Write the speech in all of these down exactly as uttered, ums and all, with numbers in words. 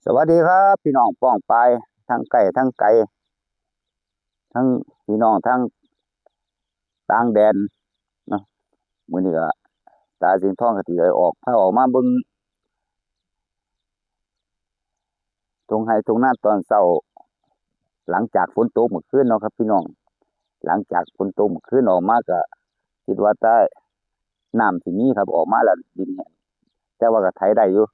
สวัสดีครับ พี่น้องป้องปายทั้งใกล้ทั้งไกล ทั้งพี่น้องทั้งต่างแดนเนาะ มื้อนี้ก็ตาสิงห์ทองก็สิได้ออก พาออกมาเบิ่งทุ่งไร่ทุ่งนาตอนเช้า หลังจากฝนตกเมื่อคืนเนาะครับพี่น้อง หลังจากฝนตกเมื่อคืนออกมาก็คิดว่าแต่น้ำสิมีครับ ออกมาแล้วดินแห้ง แต่ว่าก็ไถได้อยู่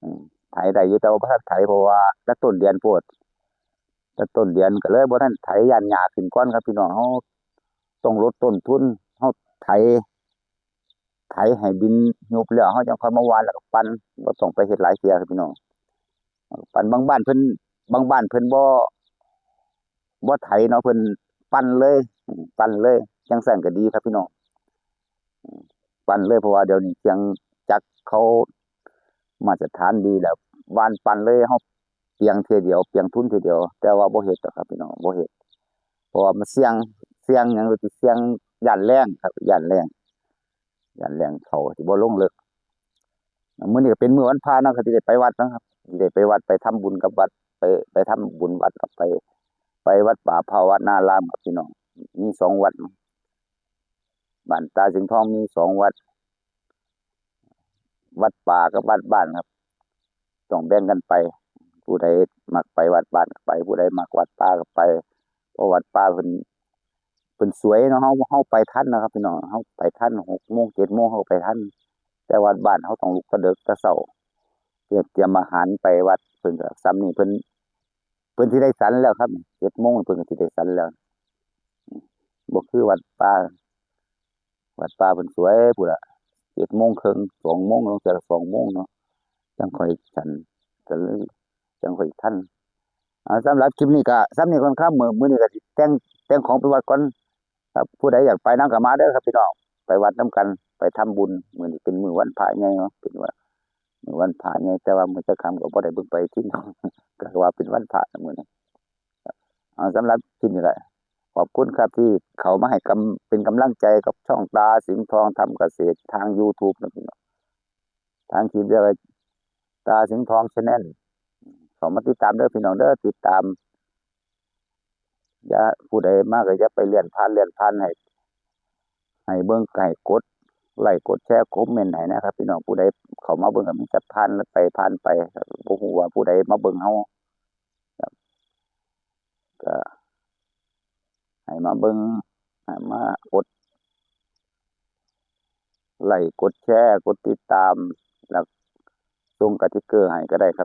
อืม ไถได้อยู่ แต่ว่าบ่ทันไถ เพราะว่าแต่ต้นเดือนโพด แต่ต้นเดือนก็เลยบ่ทันไถ ย้านหญ้าขึ้นก่อนครับพี่น้อง เราต้องลดต้นทุน เราไถ ไถให้ดินยุบแล้ว เราจั่งค่อยมาหว่านแล้วก็ปั่น บ่ต้องไปเฮ็ดหลายเทื่อครับพี่น้อง ปั่น บางบ้านเพิ่น บางบ้านเพิ่นบ่ บ่ไถเนาะ เพิ่นปั่นเลย อืม ปั่นเลย จั่งซั้นก็ดีครับพี่น้อง อืม ปั่นเลย เพราะว่าเดี๋ยวนี้เครื่องจักรเขามาตรฐานดีแล้ว หว่านปั่นเลย เราเปลืองเทื่อเดียว เปลืองทุนเทื่อเดียว แต่ว่าบ่เฮ็ดดอกครับพี่น้อง บ่เฮ็ด เพราะว่ามันเสี่ยง เสี่ยงหยัง ก็สิเสี่ยงย้านแล้งครับ ย้านแล้ง ย้านแล้ง เขาสิบ่ลงเลิก มื้อนี้ก็เป็นมื้อวันพระเนาะ ก็สิได้ไปวัดนะครับ สิได้ไปวัด ไปทำบุญกับวัด ไป ไปทำบุญวัดครับ ไป ไปวัดป่าภาวนารามครับพี่น้อง มีสองวัด บ้านตาสิงห์ทองมีสองวัด วัดป่ากับวัดบ้านครับ ต้องแบ่งกันไป ผู้ใดมักไปวัดบ้านก็ไป ผู้ใดมักวัดป่าก็ไป เพราะวัดป่าเพิ่น เพิ่นสวยเนาะ เรา เราไปทันนะครับพี่น้อง เราไปทัน หกโมง เจ็ดโมง เราไปทัน แต่วัดบ้านเราต้องลุกแต่ดึกแต่เช้า เตรียม เตรียมอาหารไปวัด เพิ่นก็ส่ำนี้ เพิ่น เพิ่นสิได้ฉันแล้วครับ เจ็ดโมงเพิ่นก็สิได้ฉันแล้ว บ่คือวัดป่า วัดป่าเพิ่นสวยพู้นล่ะ เจ็ดโมงครึ่ง สองโมง ลางเทื่อก็สองโมงเนาะ จั่งค่อยฉัน ก็เลยจั่งค่อยทัน อ่า สำหรับคลิปนี้ก็ส่ำนี้ก่อนครับ มื้อ มื้อนี้ก็สิแต่ง แต่งของไปวัดก่อนครับ ผู้ใดอยากไปนำก็มาเด้อครับพี่น้อง ไปวัดนำกัน ไปทำบุญ มื้อนี้เป็นมื้อวันพระใหญ่เนาะ เป็นวัน มื้อวันพระใหญ่ แต่ว่ามื้อจะค่ำก็บ่ได้เบิ่งปฏิทิน ก็ว่าเป็นวันพระนะมื้อนี้ เอา สำหรับคลิปนี้ก็ขอบคุณครับที่เข้ามาให้กำ เป็นกำลังใจกับช่องตาสิงห์ทองทำเกษตรทาง YouTube นะพี่น้อง ทางคลิปเรียกว่าตาสิงห์ทอง Channel เข้ามาติดตามเด้อพี่น้องเด้อ ติดตาม อย่า ผู้ใดมาก็อย่าไปเลื่อนผ่าน เลื่อนผ่าน ให้ ให้เบิ่ง ให้กดไลค์ กดแชร์ คอมเมนต์ให้นะครับพี่น้อง ผู้ใดเข้ามาเบิ่งก็มีแต่ผ่านไป ผ่านไป บ่ฮู้ว่าผู้ใดมาเบิ่งเรา ครับ ก็ให้มาเบิ่ง ให้มากดไลค์ กดแชร์ กดติดตาม แล้วส่งกระติกเกอร์ให้ก็ได้ครับ